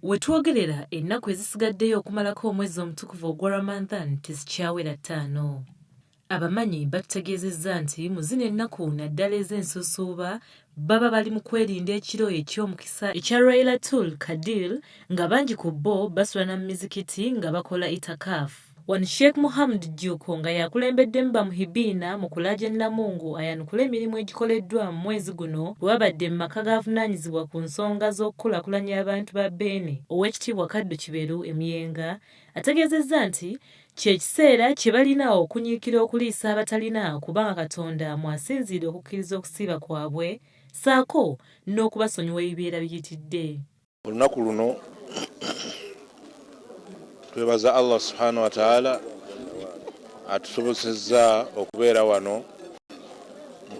We twogerera ennaku ezisigaddeyo okumalako omwezi omutukuvu ogwa Ramadhan tezikyawera ttaano. Abamanyi batutegeezezza nti mu zino ennaku naddala ez'ensuusuuba baba bali mu kwerinda ekiro eky'omukisa ekya Lailatul Qadr nga bangi ku bo basula na mu mizikiti nga bakola Itikaf. Wano Sheikh Muhammad Jjuuko nga y'akulembeddemu Bamuhibiina mu kulaaja Namungu ayanukule emirimu egikoleddwa mu mwezi guno bwe babadde mu maka g'avunaanyizibwa ku nsonga z'okukulaakulanya abantu ba Beene Oweekitiibwa Kaddu Kiberu e Muyenga ategeezezza nti kye kiseera kye balina okunyiikira okuliisa abatalina kubanga Katonda mw'asinziira okukkiriza okusiiba kwabwe ssaako n'okubasonyiwa ebibeera biyitidde. Olunaku luno twebaza Allah subhanahu wataala atusobosezza okubeera wano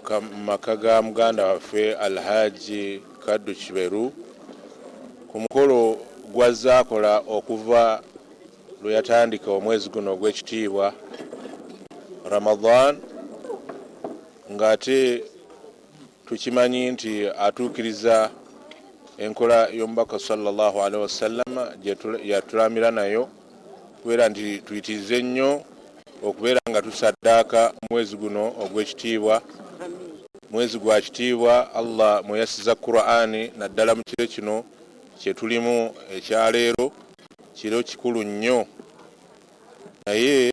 mu maka ga muganda waffe Alhaji Kaddu Kiberu ku mukolo gw'azze akola okuva lwe yatandika omwezi guno ogw'ekitiibwa Ramadan, ng'ate tukimanyi nti atuukiriza enkola y'omubaka sallallahu alaihi wasallama gye yatulamira nayo, kubeera nti tuyitirize nnyo okubeera nga tusaddaaka mwezi guno ogw'ekitiibwa, mwezi gwa kitiibwa Allah mwe yassiza Qur'ani, naddala mu kiro kino kye tulimu ekyaleero, kiro kikulu nnyo. Naye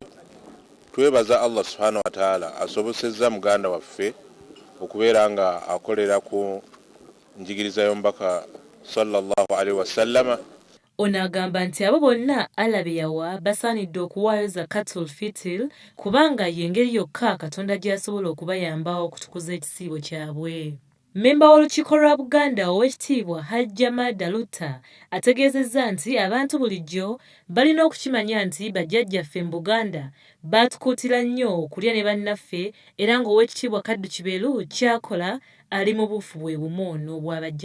twebaza Allah subhanahu wataala asobosezza muganda waffe okubeera nga akolera ku njigiriza y'omubaka sallallahu alaihi wasallama. Ono agamba nti abo bonna Allah be yawa basaanidde okuwaayo zakatul fitir kubanga y'engeri yokka Katonda gy'asobola okubayamba okutukuza ekisiibo kyabwe. Mmemba w'Olukiiko lwa Buganda Oweekitiibwa Hajji Mada Lutta ategeezezza nti abantu bulijjo balina okukimanya nti bajjajjaffe mu Buganda baatukuutira nnyo okulya ne bannaffe era ng'Oweekitiibwa Kaddu Kiberu ky'akola ali mu buufu bwe bumu n'obwa bajjajjaffe.